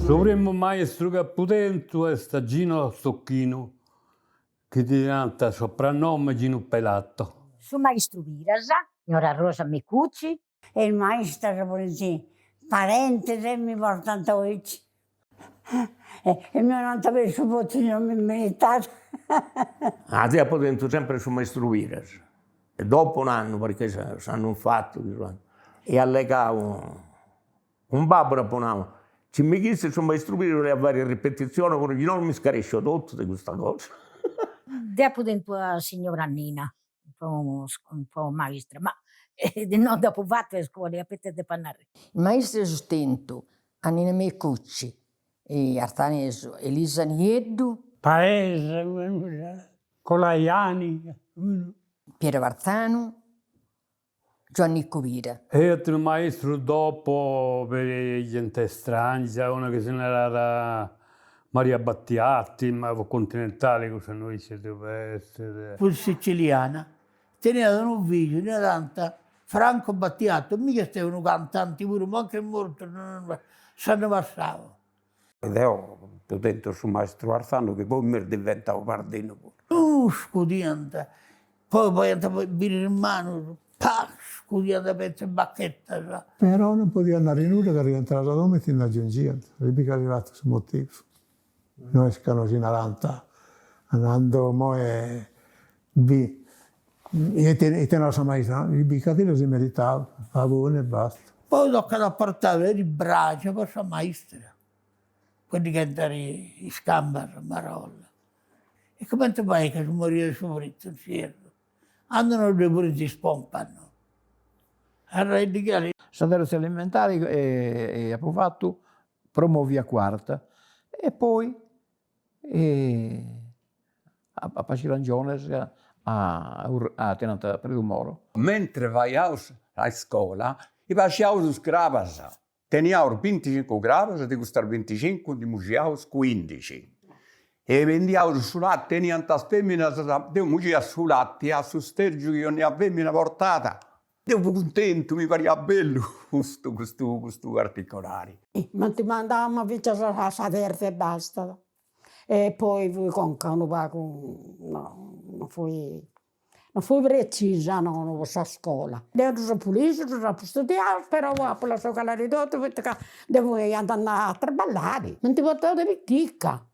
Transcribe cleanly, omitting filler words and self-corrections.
Su primu maistru chi apu tentu est Gino Stocchino, chi ddi nant soprannome Ginu Pelato. Su maistru Piras, signora Rosa Micucci. E is maistras funt parentis e mi portant aici. E mi 'onant peri su votu chi non mi meritat. Ah, deu apu tentu sempri su maistru Piras e dopu un'annu, perché s'annu infatu ia allegau cun babbu dd'apu nau, chi mi chistit su maistru Piras 'olia fai ripetizioni puru chi no mi scaresciu totu de custa cosa. Deu apu tentu a signora Nina po po maistra, ma no dd'apu fatu a iscola, e ita depu narri. Is maistras tentu a Nina Mecucci, Arthanesu, Elisa Nieddu. Paese, Colaiani. Piero Varzanu, Giuannicu Pira. E aterus maistru dopo peri genti strangia, una chi si narat Maria Battiati, ma fut continentali cussa no isciu ita essit. Fut siciliana, teniat unu figiu, ddi narant Franco Battiato, mi chi est unu cantanti puru, mancu est mortu s'annu passau. Deu apu tentu su maistru Arzanu chi poi m'est diventau pardinu puru. Scudiant, poi faiant biri is manus, pah, scudiant petzi bachettas. Però non podiat narri nudda ca rientràs a domu e ti nd'agiungiant, si ca arribàt su motivu. No est ca nosi narant, andando imoi bi, ite narat sa maistra, bicadeddu si meritau, saboni e basta. Poi tocat a portai peri braxa po sa maistra, po ddi caentai is cambas, marolla. E cumenti fait ca si moriat de su fritu in s'ierru? Andu no ddoi furint is pompas no. Arraidighiali. Sa terza elementari apu fatu promovia quarta e poi a Pasci Langiones a a tenant Predu Moro. Mentri faiaus a iscola, pasciaus is crabas, teniaus binticincu crabas, de custas binticincu ndi mugiaus cuindixi e bendiaus su lati, teniant is feminas, deu mugia su lati a su stergiu chi 'onnia femina portat Deu fui cuntentu, mi pariat bellu custu custu custu particolari. M'ant mandau ma finzas a sa terza e bastat. E poi fui conca unu pagu, no, non fui, non fui precisa no po sa scola. Deu ddus apu ligius, ddus apu studiaus, però apu lassau calari totu poita ca deu fui andende a traballai, m'ant portau de pitica.